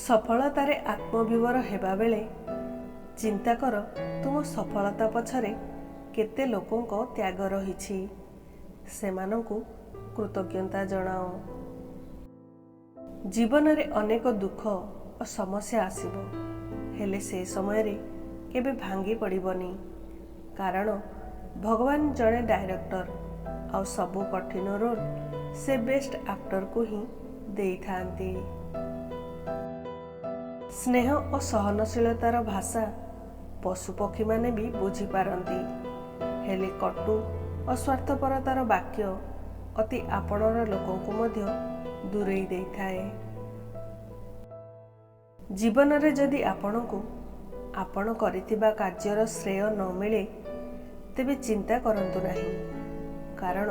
ସଫଳତାରେ ଆତ୍ମବିଭୋର ହେବା ବେଳେ ଚିନ୍ତା କର ତୁମ ସଫଳତା ପଛରେ କେତେ ଲୋକଙ୍କ ତ୍ୟାଗ ରହିଛି, ସେମାନଙ୍କୁ କୃତଜ୍ଞତା ଜଣାଅ। ଜୀବନରେ ଅନେକ ଦୁଃଖ ଓ ସମସ୍ୟା ଆସିବ, ହେଲେ ସେ ସମୟରେ କେବେ ଭାଙ୍ଗି ପଡ଼ିବନି, କାରଣ ଭଗବାନ ଜଣେ ଡାଇରେକ୍ଟର ଆଉ ସବୁ କଠିନ ରୋଲ୍ ସେ ବେଷ୍ଟ ଆକ୍ଟରକୁ ହିଁ ଦେଇଥାନ୍ତି। ସ୍ନେହ ଓ ସହନଶୀଳତାର ଭାଷା ପଶୁପକ୍ଷୀମାନେ ବି ବୁଝିପାରନ୍ତି, ହେଲେ କଟୁ ଓ ସ୍ୱାର୍ଥପରତାର ବାକ୍ୟ ଅତି ଆପଣର ଲୋକଙ୍କୁ ମଧ୍ୟ ଦୂରେଇ ଦେଇଥାଏ। ଜୀବନରେ ଯଦି ଆପଣଙ୍କୁ ଆପଣ କରିଥିବା କାର୍ଯ୍ୟର ଶ୍ରେୟ ନ ମିଳେ, ତେବେ ଚିନ୍ତା କରନ୍ତୁ ନାହିଁ, କାରଣ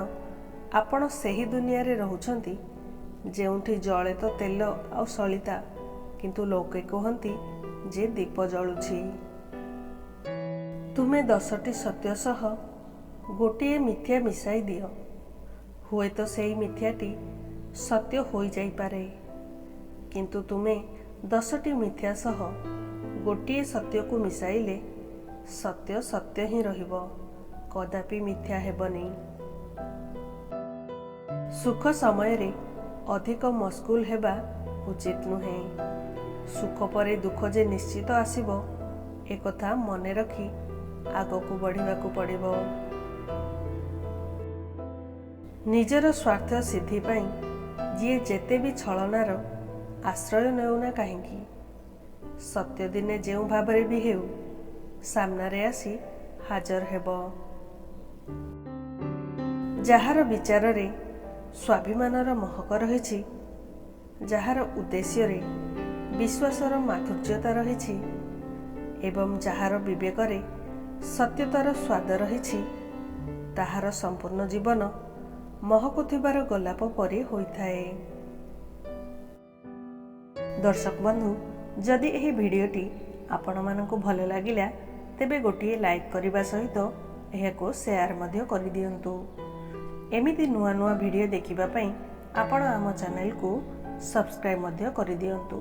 ଆପଣ ସେହି ଦୁନିଆରେ ରହୁଛନ୍ତି ଯେଉଁଠି ଜଳେ ତ ତେଲ ଆଉ ସଳିତା, କିନ୍ତୁ ଲୋକେ କୁହନ୍ତି ଯେ ଦୀପ ଜଳୁଛି। ତୁମେ 10ଟି ସତ୍ୟ ସହ ଗୋଟିଏ ମିଥ୍ୟା ମିଶାଇ ଦିଅ, ହୁଏତ ସେଇ ମିଥ୍ୟାଟି ସତ୍ୟ ହୋଇଯାଇପାରେ, କିନ୍ତୁ ତୁମେ 10ଟି ମିଥ୍ୟା ସହ ଗୋଟିଏ ସତ୍ୟକୁ ମିଶାଇଲେ ସତ୍ୟ ସତ୍ୟ ହିଁ ରହିବ, କଦାପି ମିଥ୍ୟା ହେବନି। ସୁଖ ସମୟରେ ଅଧିକ ମସଗୁଲ ହେବା ଉଚିତ ନୁହେଁ। ସୁଖ ପରେ ଦୁଃଖ ଯେ ନିଶ୍ଚିତ ଆସିବ, ଏକଥା ମନେ ରଖି ଆଗକୁ ବଢ଼ିବାକୁ ପଡ଼ିବ। ନିଜର ସ୍ୱାର୍ଥ ସିଦ୍ଧି ପାଇଁ ଯିଏ ଯେତେ ବି ଛଳନାର ଆଶ୍ରୟ ନେଉନା କାହିଁକି, ସତ୍ୟ ଦିନେ ଯେଉଁ ଭାବରେ ବି ହେଉ ସାମ୍ନାରେ ଆସି ହାଜର ହେବ। ଯାହାର ବିଚାରରେ ସ୍ୱାଭିମାନର ମହକ ରହିଛି, ଯାହାର ଉଦ୍ଦେଶ୍ୟରେ ବିଶ୍ୱାସର ମାଧୁର୍ଯ୍ୟତା ରହିଛି ଏବଂ ଯାହାର ବିବେକରେ ସତ୍ୟତାର ସ୍ୱାଦ ରହିଛି, ତାହାର ସମ୍ପୂର୍ଣ୍ଣ ଜୀବନ ମହକୁଥିବାର ଗୋଲାପ ପରି ହୋଇଥାଏ। ଦର୍ଶକ ବନ୍ଧୁ, ଯଦି ଏହି ଭିଡ଼ିଓଟି ଆପଣମାନଙ୍କୁ ଭଲ ଲାଗିଲା ତେବେ ଗୋଟିଏ ଲାଇକ୍ କରିବା ସହିତ ଏହାକୁ ସେୟାର ମଧ୍ୟ କରିଦିଅନ୍ତୁ। ଏମିତି ନୂଆ ନୂଆ ଭିଡ଼ିଓ ଦେଖିବା ପାଇଁ ଆପଣ ଆମ ଚ୍ୟାନେଲକୁ ସବସ୍କ୍ରାଇବ୍ ମଧ୍ୟ କରିଦିଅନ୍ତୁ।